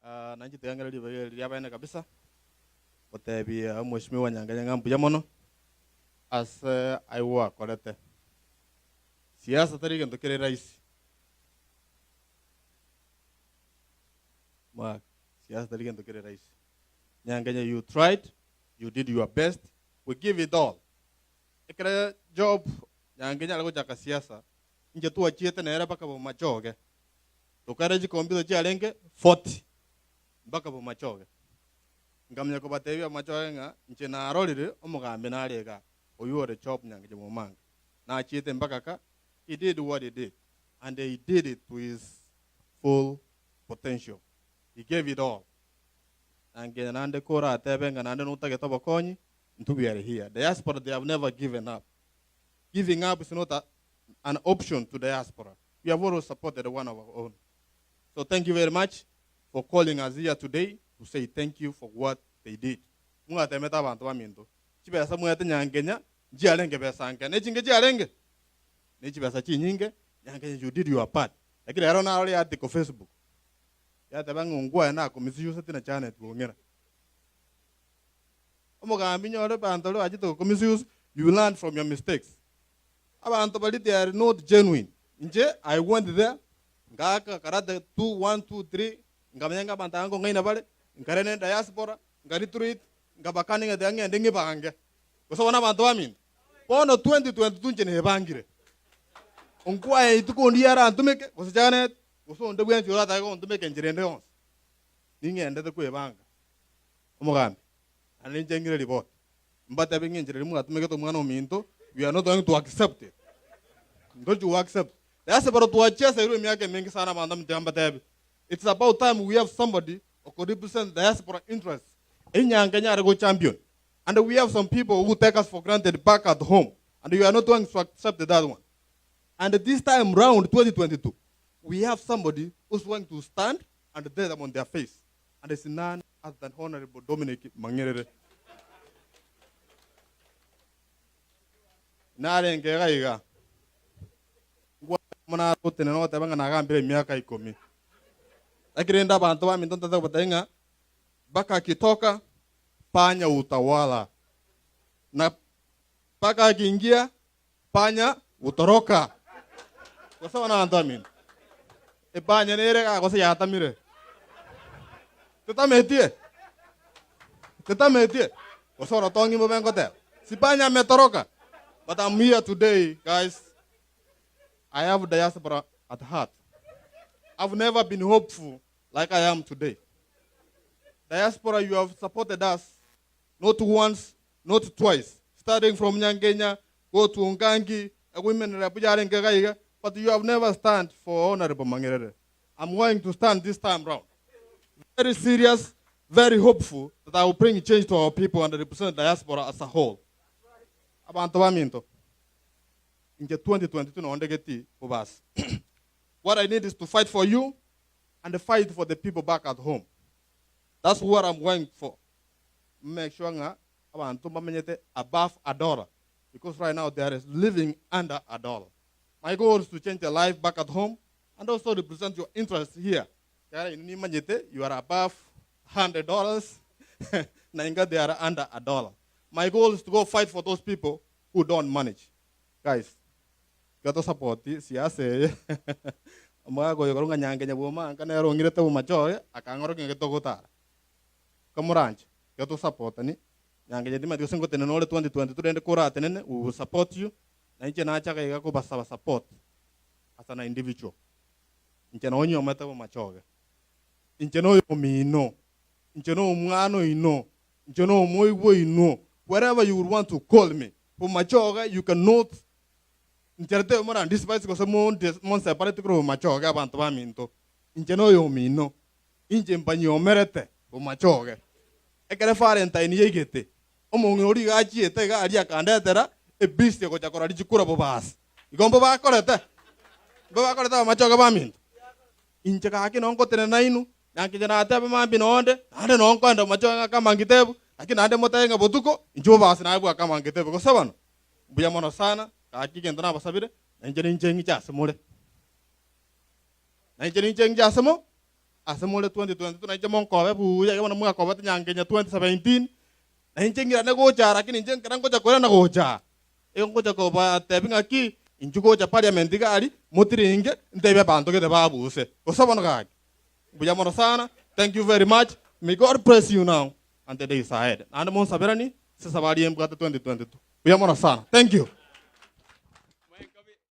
Ah, nainche tiga ng'ire ribaga eri riabaene kabisa, gotebia omweshimiwa Nyangenye ng'a mbuya mono, ase aywo gwakorete. Siasa tari egento kere rahisi. Mark, siasa tari gento kere rahisi. Nyangenye you tried, you did your best, we give it all. Ekere Job Nyangenye are gochaka siasa, inche twachiete nere mpaka Bomachoge. Tokare chikompyuta chiarenge 40 mpaka Bomachoge. Nkamanya kobatebia Bomachoge ng'a inche narorire omogambi nare igaa, oywo ore Job Nyangenye Momanga. Nachiete mpaka ka, he did what he did and he did it to his full potential. He gave it all. Na nginya naende koratebe ng'a naende notagete obokonyi, intwe we are here. Diaspora they have never given up. Giving up is not a, an option to diaspora. We have always supported one of our own. So thank you very much for calling us here today to say thank you for what they did. Mwatemete abanto baminto. Chibesa mwete Nyankenya nchiarenge besa nke. Nechinge chiarenge? Nechibesa chinyinge. Nyankenya you did your part. Lakini rero narore article Facebook. Yateba ng'a ongwae nakomisuse tina Janet bong'ira. Omogambi nyore banto baria bachete gokomisuse, you learn from your mistakes. Abanto baria they are not genuine. Inche I went there, ngaaka karate 2, 1, 2, 3, nkamanya ng'a abanto aba nkong'aina bare, nkare ne diaspora, nka retreat, nkabakania ng'a tiga ng'ende ng'ebange. Gose bono abanto baminto, bono 2022 inche nebangire. Onkwaye rituko ndiye arantumeke, gose Janet, gose onde bwensi oratake gontumeka enchera ende yonsi, ning'endete kwebanga. Omogambi, naende ninche ng'ire riboti, mbatebie ng'a enchera eria mwatumegete omwana ominto, we are not going to accept it. Ntochi go accept. Ase baro twachiasairwe emiaka emenge sana abanto tiga mbatebie, it's about time we have somebody oko represent diaspora interests, enyanka enyare go champion. And we have some people who take us for granted back at home, and we are not going to accept that one. And this time round, 2022, we have somebody who's going to stand and tell them on their face, and it's none other than Honorable Dominic Mang'erere. Narenge iga iga, ngwa gotenena goteba ng'a nagambire emiaka ikomi. Lakini rende abanto baminto ntete kobatebia ng'a mpaka akitoka panya utawala na mpaka akiingia panya utoroka. Gose bono abanto baminto, epanya nere igaa gose yatamire? Tetametie? Tetametie? Gose orotong'i bobe ngoteba, si panya ametoroka? But I'm here today guys, I have diaspora at heart. I've never been hopeful like I am today. Diaspora, you have supported us not once, not twice. Starting from Nyangenya, go to Ngangi, a women rep yarenge iga iga, but you have never stand for Honorable Mang'erere. I'm going to stand this time round. Very serious, very hopeful that I will bring change to our people and represent diaspora as a whole. Abanto baminto, inche 2022 nonde geti bobasi. What I need is to fight for you and fight for the people back at home. That's what I'm going for. Make sure ng'a abanto mbamenyete above a dollar because right now they are living under a dollar. My goal is to change their life back at home and also represent your interests here. Ekiagera inwe nimanyete you are above $100 na inga they are under a dollar. My goal is to go fight for those people who don't manage. Guys, tiga tosapoti siasa eye. Omogaka oyo korwa ng'a Nyankenya bw'Omanka nere ong'irete bomachoge akang'orokia ng'a togotara. Kamoranche, tiga tosapotani, Nyankenya timanyeti gose ngotenena ore 2022 rende koratenene we will support you, na inche nacha iga iga kobasaba support as an individual. Inche nonye nyomete bomachoge, inche noyomino, inche nomwana oino, inche nomoigwa oino, wherever you would want to call me, bomachoge you cannot Inche tebe morandespise gose monseparate korwa bomachoge abanto baminto, inche noyomino, inche mbanyiomerete bomachoge. Ekero Valentine yaigete, omong'ina oria iga achiete iga aria akandetera ebisi egocha korora chikura bobasi. Igo mbobakorete? Mbobakorete abamachoge baminto? Inche gaki noo ngotenena nainwe, na nkinya natebe mambia nonde, naende noo nkoenda bomachoge ng'ake amangitebu, lakini naende motebe ng'a botuko, inche bobasi naye bwake amangitebu. Gose bono? Mbuya mono sana, gaki egento nabasabire, na inche ninche ng'iche ase more. Na inche ninche ng'iche ase mo. Ase more 2022 nainche monkobe buya iga bono mwakobete Nyankenya 2017, na inche ng'irane gocha lakini inche nkere ngocha koirana gocha, igo ngocha kobatebia ng'aki, inchuo gocha parliament iga aria, motiringe, ntebie abanto gete babuse. Gose bono gaki? Mbuya mono sana, thank you very much, may God bless you now and the days ahead. Naende monsaberanie ase esabari eye mbwate 2022. Mbuya mono sana, thank you.